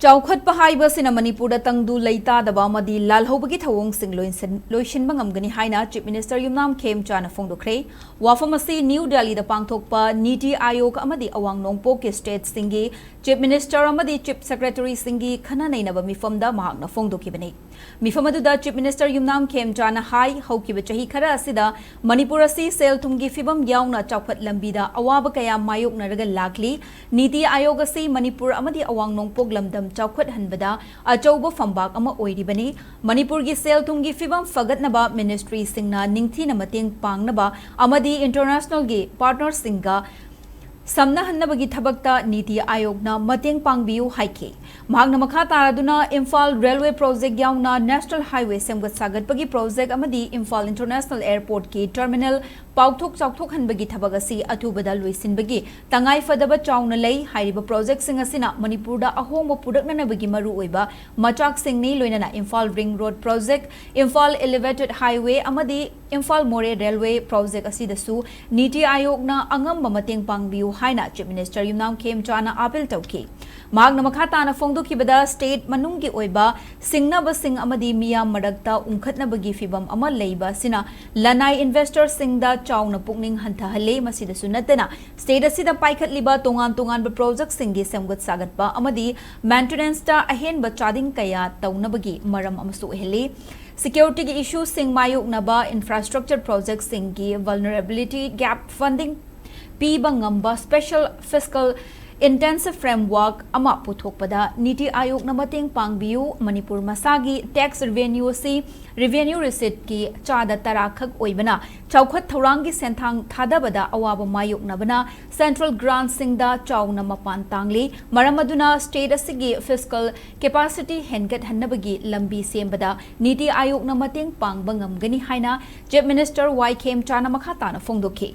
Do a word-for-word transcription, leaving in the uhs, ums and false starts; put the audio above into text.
ꯆꯥꯎꯈꯠꯄ ꯍꯥꯏꯕꯁꯤꯅ ꯃꯅꯤꯄꯨꯔꯗ ꯇꯪꯗꯨ ꯂꯩꯇꯥꯗꯕ ꯑꯃꯗꯤ ꯂꯥꯜꯍꯧꯕꯒꯤ ꯊꯧꯑꯣꯡꯁꯤꯡ ꯂꯣꯏꯁꯤꯟ-, ꯂꯣꯏꯁꯤꯟꯕ ꯉꯝꯒꯅꯤ ꯍꯥꯏꯅ Chief Minister ꯌꯨꯝꯅꯥꯝ ꯈꯦꯝꯆꯥꯅ ꯐꯣꯡꯗꯣꯛꯈ꯭ꯔꯦ꯫ ꯋꯥꯐꯝ ꯑꯁꯤ ꯅ꯭ꯌꯨ ꯗꯦꯜꯂꯤꯗ ꯄꯥꯡꯊꯣꯛꯄ ꯅꯤꯇꯤ ꯑꯥꯌꯣꯒ ꯑꯃꯗꯤ ꯑꯋꯥꯡ ꯅꯣꯡꯄꯣꯛꯀꯤ ꯁ꯭ꯇꯦꯠꯁꯤꯡꯒꯤ Chief Minister ꯑꯃꯗꯤ Chief Secretaryꯁꯤꯡꯒꯤ ꯈꯟꯅ ꯅꯩꯅꯕ ꯃꯤꯐꯝꯗ ꯃꯍꯥꯛꯅ ꯐꯣꯡꯗꯣꯛꯈꯤꯕꯅꯤ꯫ ꯃꯤꯐꯝ ꯑꯗꯨꯗ Chief Minister ꯌꯨꯝꯅꯥꯝ ꯈꯦꯝꯆꯥꯅ ꯍꯥꯏ, ꯍꯧꯈꯤꯕ ꯆꯍꯤ ꯈꯔ ꯑꯁꯤꯗ ꯃꯅꯤꯄꯨꯔ ꯑꯁꯤ ꯁꯦꯜ ꯊꯨꯝꯒꯤ ꯐꯤꯕꯝ ꯌꯥꯎꯅ ꯆꯥꯎꯈꯠ ꯂꯝꯕꯤꯗ ꯑꯋꯥꯕ ꯀꯌꯥ ꯃꯥꯌꯣꯛꯅꯔꯒ ꯂꯥꯛꯂꯤ꯫ ꯅꯤꯇꯤ ꯑꯥꯌꯣꯒ ꯑꯁꯤ ꯃꯅꯤꯄꯨꯔ ꯑꯃꯗꯤ ꯑꯋꯥꯡ ꯅꯣꯡꯄꯣꯛ ꯂꯝꯗꯝ ꯆꯥꯎꯈꯠꯍꯟꯕꯗ ꯑꯆꯧꯕ ꯐꯝꯕꯥꯛ ꯑꯃ ꯑꯣꯏꯔꯤꯕꯅꯤ꯫ ꯃꯅꯤꯄꯨꯔꯒꯤ ꯁꯦꯜ ꯊꯨꯝꯒꯤ ꯐꯤꯕꯝ ꯐꯒꯠꯅꯕ ministryꯁꯤꯡꯅ ꯅꯤꯡꯊꯤꯅ ꯃꯇꯦꯡ ꯄꯥꯡꯅꯕ ꯑꯃꯗꯤ internationalꯒꯤ partnerꯁꯤꯡꯒ ꯁꯝꯅꯍꯟꯅꯕꯒꯤ ꯊꯕꯛꯇ ꯅꯤꯇꯤ ꯑꯥꯌꯣꯒꯅ ꯃꯇꯦꯡ ꯄꯥꯡꯕꯤꯌꯨ ꯍꯥꯏꯈꯤ꯫ ꯃꯍꯥꯛꯅ ꯃꯈꯥ ꯇꯥꯔꯗꯨꯅ ꯏꯝꯐꯥꯜ railway project ꯌꯥꯎꯅ national highway ꯁꯦꯝꯒꯠ ꯁꯥꯒꯠꯄꯒꯤ project ꯑꯃꯗꯤ ꯏꯝꯐꯥꯜ International Airportꯀꯤ terminal ꯄꯥꯎꯊꯣꯛ ꯆꯥꯎꯊꯣꯛꯍꯟꯕꯒꯤ ꯊꯕꯛ ꯑꯁꯤ ꯑꯊꯨꯕꯗ ꯂꯣꯏꯁꯤꯟꯕꯒꯤ ꯇꯉꯥꯏ ꯐꯗꯕ ꯆꯥꯎꯅ ꯂꯩ꯫ ꯍꯥꯏꯔꯤꯕ projectꯁꯤꯡ ꯑꯁꯤꯅ ꯃꯅꯤꯄꯨꯔꯗ ꯑꯍꯣꯡꯕ ꯄꯨꯔꯛꯅꯅꯕꯒꯤ ꯃꯔꯨꯑꯣꯏꯕ ꯃꯆꯥꯛꯁꯤꯡꯅꯤ꯫ ꯂꯣꯏꯅꯅ Imphal ring road project, Imphal elevated highway ꯑꯃꯗꯤ ꯏꯝꯐꯥꯜ ꯃꯣꯔꯦ railway project ꯑꯁꯤꯗꯁꯨ ꯅꯤꯇꯤ ꯑꯥꯌꯣꯒꯅ ꯑꯉꯝꯕ ꯃꯇꯦꯡ ꯄꯥꯡꯕꯤꯌꯨ ꯍꯥꯏꯅ Chief Minister ꯌꯨꯝꯅꯥꯝ ꯈꯦꯝꯆꯥꯅ appeal ꯇꯧꯈꯤ꯫ ꯃꯍꯥꯛꯅ ꯃꯈꯥ ꯇꯥꯅ ꯐꯣꯡꯗꯣꯛꯈꯤꯕꯗ, state ꯃꯅꯨꯡꯒꯤ ꯑꯣꯏꯕ ꯁꯤꯡꯅꯕꯁꯤꯡ ꯑꯃꯗꯤ ꯃꯤꯌꯥꯝ ꯃꯔꯛꯇ ꯎꯪꯈꯠꯅꯕꯒꯤ ꯐꯤꯚꯝ ꯑꯃ ꯂꯩꯕ ꯑꯁꯤꯅ ꯂꯅꯥꯏ investorꯁꯤꯡꯗ ꯆꯥꯎꯅ ꯄꯨꯛꯅꯤꯡ ꯍꯟꯊꯍꯜꯂꯦ꯫ ꯃꯁꯤꯗꯁꯨ ꯅꯠꯇꯅ, state ꯑꯁꯤꯗ ꯄꯥꯏꯈꯠꯂꯤꯕ ꯇꯣꯉꯥꯟ ꯇꯣꯉꯥꯟꯕ projectꯁꯤꯡꯒꯤ ꯁꯦꯝꯒꯠ ꯁꯥꯒꯠꯄ ꯑꯃꯗꯤ maintenanceꯇ ꯑꯍꯦꯟꯕ ꯆꯥꯗꯤꯡ ꯀꯌꯥ ꯇꯧꯅꯕꯒꯤ ꯃꯔꯝ ꯑꯃꯁꯨ ꯑꯣꯏꯍꯜꯂꯤ꯫ Securityꯒꯤ issueꯁꯤꯡ ꯃꯥꯌꯣꯛꯅꯕ infrastructure projectꯁꯤꯡꯒꯤ vulnerability gap funding ꯄꯤꯕ ꯉꯝꯕ special fiscal intensive framework ꯑꯃ ꯄꯨꯊꯣꯛꯄꯗ ꯅꯤꯇꯤ ꯑꯥꯌꯣꯒꯅ ꯃꯇꯦꯡ ꯄꯥꯡꯕꯤꯌꯨ꯫ ꯃꯅꯤꯄꯨꯔ ꯃꯁꯥꯒꯤ tax revenue ꯑꯁꯤ revenue receiptꯀꯤ ꯆꯥꯗ ꯇꯔꯥ ꯈꯛ ꯑꯣꯏꯕꯅ ꯆꯥꯎꯈꯠ ꯊꯧꯔꯥꯡꯒꯤ ꯁꯦꯟꯊꯥꯡ ꯊꯥꯗꯕꯗ ꯑꯋꯥꯕ ꯃꯥꯌꯣꯛꯅꯕꯅ central grantꯁꯤꯡꯗ ꯆꯥꯎꯅ ꯃꯄꯥꯟ ꯇꯥꯡꯂꯤ꯫ ꯃꯔꯝ ꯑꯗꯨꯅ state ꯑꯁꯤꯒꯤ fiscal capacity ꯍꯦꯟꯒꯠꯍꯟꯅꯕꯒꯤ ꯂꯝꯕꯤ ꯁꯦꯝꯕꯗ ꯅꯤꯇꯤ ꯑꯥꯌꯣꯒꯅ ꯃꯇꯦꯡ ꯄꯥꯡꯕ ꯉꯝꯒꯅꯤ ꯍꯥꯏꯅ Chief Minister ꯋꯥꯏ ꯈꯦꯝꯆꯥꯅ ꯃꯈꯥ ꯇꯥꯅ ꯐꯣꯡꯗꯣꯛꯈꯤ꯫